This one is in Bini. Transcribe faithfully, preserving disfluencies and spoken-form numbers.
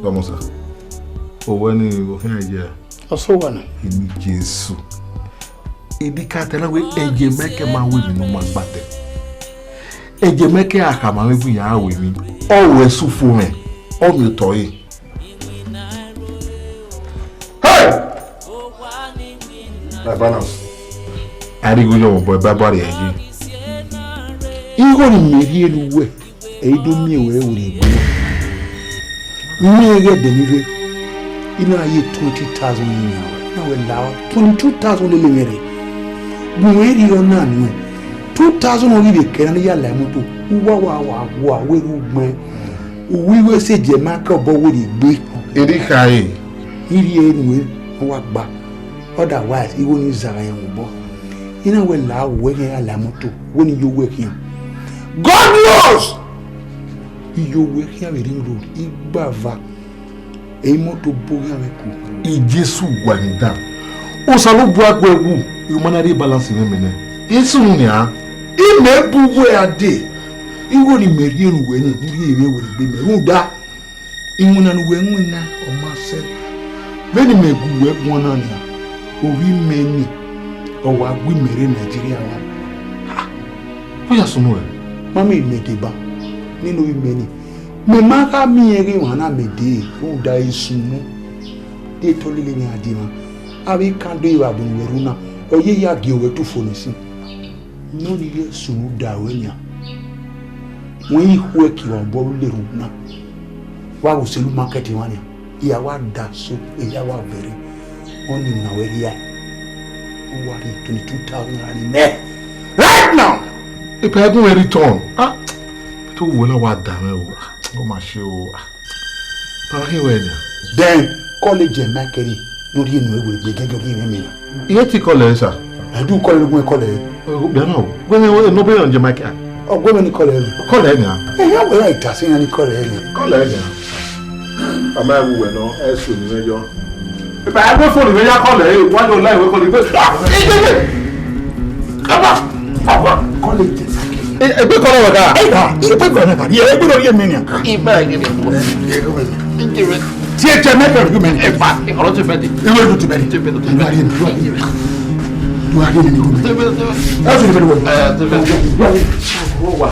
Vamos, sir. Owẹ ni okhian ye. Ọsọ wa na. Ini Jesu. Edi ka tẹlẹ wẹ, ẹyẹ mẹ kẹ ma wẹ emwi ne u ma gba tẹ. Ẹyẹ mẹ kẹ a khama mwẹ gu ya wẹ emwi. Ọ wẹ sufo mwẹ. Ọ miotọ ẹre. Hey! My balance. A rhie igho yọ vbe obọ, Bible rhie ẹre ye. Igho ni mẹ rhie ne uwẹ, ẹ i do miẹn wẹ werriegbe. Mẹ ghẹ dẹ ni rre, I na ye twenty thousand ni yan wẹ, na wẹ la twenty two thousand lele mwẹ rre. Gu mwẹ rhie ọna nuẹn, two thousand ọ ghi vbe kẹ na ne I ya la imoto, uwa wa wa wa wẹ rre ugbẹn. Uwu igho ẹse jẹ ma kẹ obọ werriegbe. Erriọ khare. I rhie nuẹn, ọ wa gba. Otherwise, igho ni zagha ẹmwẹ obọ. I na wẹ la wẹ khian ya la imoto, wẹ ne I yo wẹ khian. God knows! I yo wẹ khian vbe ring road, I gba va. Imoto bo khian vbe ku. Jesu wa ni dan. Osanobua gu ẹwu, I ma na rhie balance mwẹ mẹ nẹ. I sunu nian. I mẹ bu wẹ a dee. Igho ni mẹ rhie ne uwẹ ni, u rhie mwẹ werriegbe mẹ rhunmwuda. Iwinna ne uwẹ winna, ọ ma sẹ. Vbene imẹ gu uwẹ guan na nian, ovbi imẹ ni, ọ wa gu imẹ rre Nigeria wa. Ha! Ọ ya sunu ẹre. Ma miẹn imẹ deba, nene ovbi imẹ ni. Mẹ ma gha miẹn ghe emwa na mẹ dee, rhunmwuda e sunu. De etọ lele mwẹ a die emwa. Avbe ikan do evba bu ne uwẹ rre una, ọ ye ya gie uwẹ tufo nẹ sin. Nọ ni ye sunu da ruẹ nian. Wẹ i khu ẹki vbe obọ vbe le rhu na. Wa vbe selu market emwa nian. I ya wa da so, I ya wa vẹrẹ. Ọni na wẹ rhia. U wa rhie twenty two thousand naira ni mẹ. Right now! Ipa ẹgun mwẹ return. Ah, to wo na wa da mwẹ o. Ah, ọ ma ṣe o. Ah. Baba khin wẹ nian. Then, call Eje Michael, ne ọ rhie enu ẹre werriegbe gẹgẹ ọ rhie mwẹ na. I he te call ẹre, sir. I do call ẹre, gu mwẹ call ẹre. Bia na o. Wẹ ne no be on Eje Michael. Ọ gu mwẹ ni call ẹre. Call ẹre nian. Ẹ ya wẹ ra ita se iran ni call ẹre nian. Call ẹre nian. A ma wu wẹ nọ, ẹ so ni mwẹ yọ. Baba, ẹ gu phone mwẹ ya call ẹre, wa yọ line wẹ call ẹre. Ah, ẹ gbẹgbẹ. Baba, baba, call Eje Michael. Ẹ, ẹ gbẹ call ẹre, ọga. Ẹ gha, ẹ gbẹ call ẹre, ọga. Ẹ gbẹ lọ rhie mwẹ nian. Ẹ gbẹ gidi. Ẹ gbẹ. Ẹ gbẹ. Tie Eje Michael, gu mwẹ. Ẹ gba, ọ̀rọ̀ ti bẹ de. Ẹ wẹ lu ti bẹ de. Ti bẹ de. Ẹ wẹ lu ti bẹ de. Ẹ wẹ lu ti bẹ de. Ẹ wẹ lu ti bẹ de.